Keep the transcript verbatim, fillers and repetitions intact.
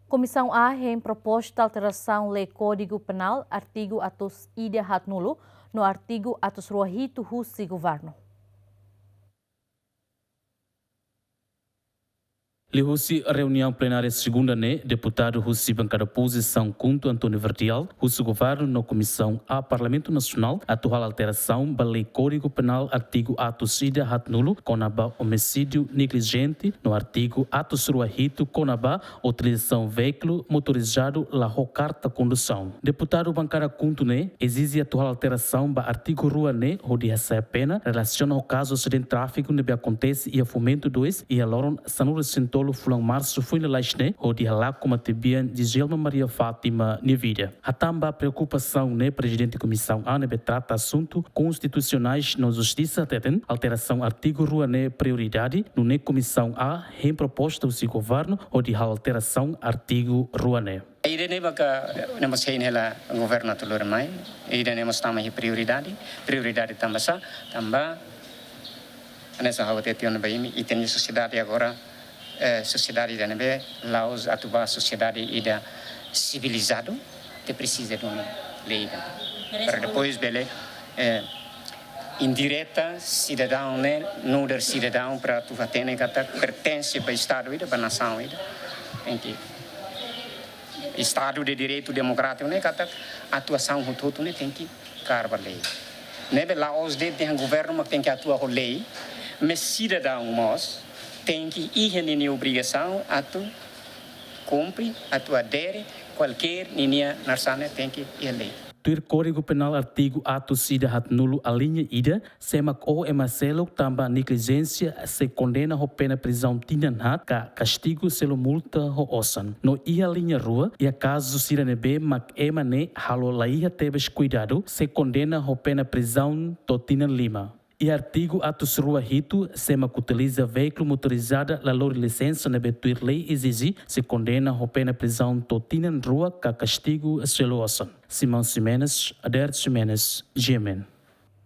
Komisaun A hein proposta alterasaun Lei Kódigu Penál, artigu atus ida haat-nulu, no artigu atus rua hitu husi governu. Liuhusi reuniaun plenária segunda ne'e, deputadu husi bankada opozisaun KHUNTO António Verdial, husi governu no Komisaun A Parlamentu Nasionál, atu halo alterasaun ba Lei Kódigu Penál artigu atus ida haat-nulu kona-ba omisídiu neglijente, no artigu atus rua hitu kona-ba utilizasaun veíkulu motorizadu la ho karta kondusaun. Deputadu bankada KHUNTO ne'e ezije atu halo alterasaun ba artigu rua ne'e hodi hasa'e pena relasiona ho kazu asidente tráfiku ne'ebé akontese iha Fomento dois, iha loron sanulu-resin-tolu fulan Marsu foin lalais ne'e, hodi halakon matebian Giselma Maria Fátima nia vida. Hatán ba preokupasaun ne'e, Prezidente Komisaun A ne'ebé trata asuntu konstitusionais no justisa hateten, alterasaun artigu rua ne'e prioridade, nune'e Komisaun A hein proposta husi governu hodi halo alterasaun artigu rua ne'e. Ida-ne'e maka ne'e mós hein hela governu atu lori mai, ida-ne'e mós tama iha prioridade, prioridade tanbasá, tanba hanesan ha'u hatete ona ba imi, ita-nia sosiedade agora, eh, sosiedade ida ne'ebé la'ós atu ba sosiedade ida sivilizadu, ita presiza duni lei ida. Para depois bele, eh, indireta sidadaun ne'e, nu'udar sidadaun para atu hatene katak pertense ba Estadu ida, ba nasaun ida. Tenke Estadu de Direitu Demokrátiku ne'e katak atuasaun hotu-hotu ne'e tenke kaer ba lei. Ne'ebé la'ós de'it dehan governu mak tenke atua ho lei, mais sidadaun mós tenke iha ninia obrigasaun atu kumpre, atu adere, kualkér ninia narsane tenke iha lei. Tuir Kódigu Penál artigu atus ida haat-nulu aliña ida, sé mak oho ema seluk tanba neglijénsia sei kondena ho pena prizaun tinan haat ka kastigu selu multa ho osan. No iha aliña rua, iha kazu sira ne'ebé mak ema ne'e halo la iha tebes kuidadu, sei kondena ho pena prizaun to'o tinan lima. Iha artigu atus rua hitu, sé mak utiliza veíkulu motorizadu la lori lisensa ne'ebé tuir lei ezije, sei kondena ho pena prizaun to'o tinan rua ka kastigu selu osan. Simão Ximenes, Adert Ximenes, G M N.